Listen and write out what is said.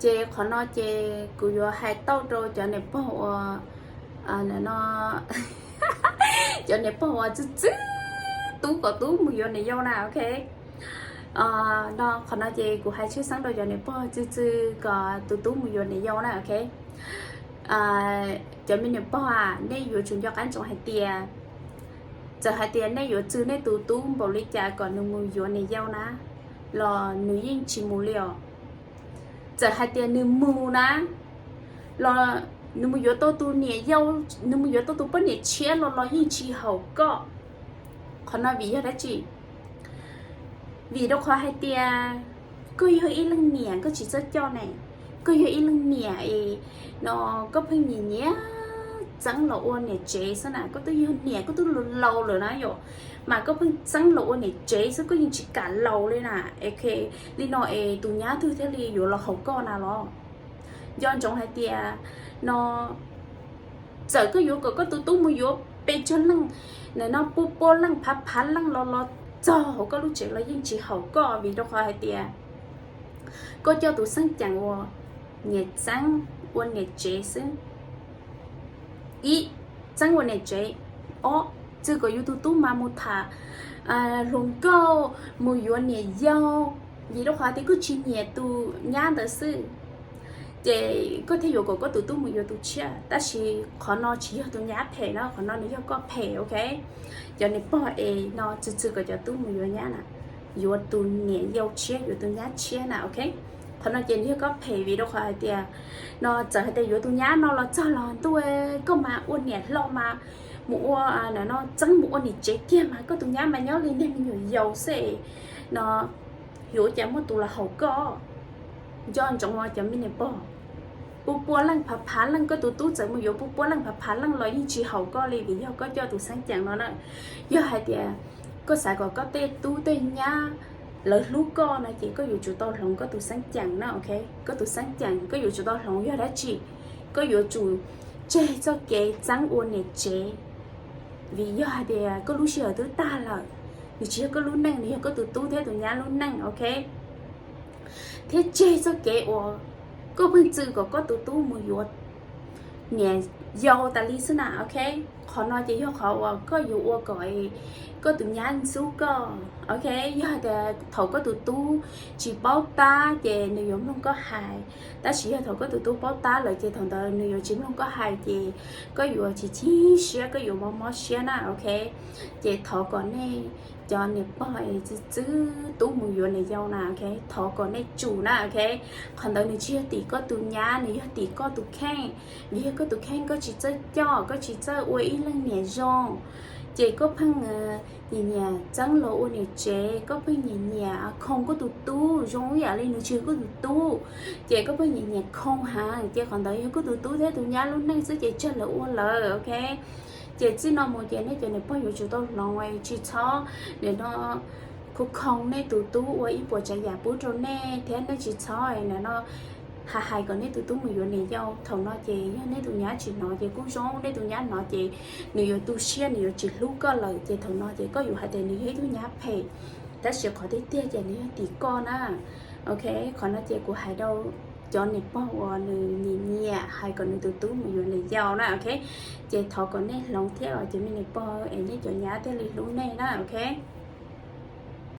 Ces qhov no ces kuv yuav hais tau rau cov niam pog uas, no, cov niam pog uas txwj txwj tub kom tub mus yuav niam yau na, ok. No qhov no ces kuv hais tshwj xeeb rau cov niam pog txwj txwj kom tus tub mus yuav niam yau na, ok. Cov me niam pog a, nej yuav tsum nco qab ntsoov hais tias, txawm hais tias nej yuav txwj nej tus tub npaum li cas kom nws mus yuav niam yau na, los nws yeej tsis mus li os. Txawm hais tias nws mus na, los nws mus yuav tau tus niam yau, nws mus yuav tau tus poj niam tshiab los los yeej tsis haum koj. Qhov no vim yog dab tsi? Vim rau qhov hais tias koj yog ib leej niam koj tsis txawj coj ne, koj yog ib leej niam es no koj pheej nyiam nyiam txeeb los ua niam tsev xwb na, koj twb yog niam koj twb laus laus lawm na yom, mas koj pheej txeeb los ua niam tsev xwb koj yeej tsis kam laus li na, ok. Li no es tus nyab twg thiaj li yuav los haum koj na los? Nco ntsoov hais tias no, txawm koj yuav kom koj tus tub mus yuav pes tsawg leej, no pua pua leej phav phav leej los los txog hauv koj lub tsev los yeej tsis haum koj, vim rau qhov hais tias koj coj tus xeeb ceem uas nyiam txeeb ua niam tsev xwb. Ib, txeeb ua niam tsev. Ob, txwj kom yus tus tub mas mus tham hluas nkauj, mus yuav niam yau, vim rau qhov tias koj tsis nyiam tus nyab ntawd xwb, ces koj thiaj yuav kom koj tus tub mus yuav tus tshiab. Tab sis qhov no tsis yog tus nyab phem na, qhov no nws yog koj phem, ok. Cov niam pog es no txwj txwj kom cov tub mus yuav nyab na, yuav tus niam yau tshiab, yuav tus nyab tshiab na, ok. Qhov no ces nws yog koj phem vim rau qhov hais tias no txawm hais tias yuav tus nyab no los txog los ntuj, koj mas ua niam hlob mas mus ua, no txeeb mus ua niam tsev kiag mas koj tus nyab mas nyob li niag me nyuam yaus xwb no, yuav ua cas muaj tus los haum koj? Nco ntsoov cov me niam pog, pua pua leej phav phav leej, koj tus tub txawm mus yuav pua pua leej phav phav leej los yeej tsis haum koj li vim yog koj coj tus xeeb ceem no na. Yog hais tias koj xav kom koj tej tub tej nyab lawv hlub koj no ces koj yuav tsum tau hloov koj tus xeeb ceem na, ok. Koj tus xeeb ceem koj yuav tsum tau hloov yog dab tsi? Koj yuav tsum tseg txoj kev txeeb ua niam tsev, vim yog hais tias koj lub sij hawm twb tag lawm, nws tsis yog koj lub neej, nws yog koj tus tub thiab tus nyab lub neej, ok. Thiab tseg txoj kev uas koj pheej txwj kom koj tus tub mus yuav niam yau tas li xwb na, ok. Qhov no ces yog qhov uas koj yuav ua kom koj tus nyab ntxub koj, ok. Yog hais tias thaum koj tus tub tsis paub tab ces nws yuav mloog koj hais, tab sis yog thaum koj tus tub paub tab lawm ces thaum ntawd nws yuav tsis mloog koj hais ces koj yuav tsis chim siab, koj yuav mob mob siab na, ok. Ces thov kom nej cov niam pog es txwj txwj tub mus yuav niam yau na, ok, thov kom nej tsum na, ok. Qhov ntawd nws tsis yog tim koj tus nyab, nws yog tim koj tus kheej. Vim yog koj tus kheej koj tsis txawj coj, koj tsis txawj ua ib leej niam zoo, ces koj pheej nyiam nyiam txeeb los ua niam tsev, koj pheej nyiam nyiam khoo koj tus tub zoo ib yam li nws tsis yog koj tus tub, ces koj pheej nyiam nyiam khoo heev, ces qhov ntawd yog koj tus tub thiab tus nyab lub neej xwb ces tseg lawv ua lawm, ok. Ces txij no mus ces nej cov niam pog yuav tsum tau hloov, tsis txhob nim no khoo khoo nej tus tub ua ib puas tsav yam pub rau nej, thiab nej tsis txhob nim no hais hais kom nej tus tub mus yuav niam yau. Thaum no ces yog nej tus nyab tsis hnov ces kuj zoo, nej tus nyab hnov ces nws yuav tu siab, nws yuav tsis hlub koj lawm, ces thaum no ces koj yuav hais tias nws yog ib tug nyab phem, tab sis qhov tiag tiag ces nws yog tim koj na, ok. Qhov no ces kuv hais rau cov niam pog uas nws nyiam nyiam hais kom nws tus tub mus yuav niam yau na, ok. Ces thov kom nej hloov thiab os cov me niam pog es nej cov nyab thiaj li hlub nej na, ok.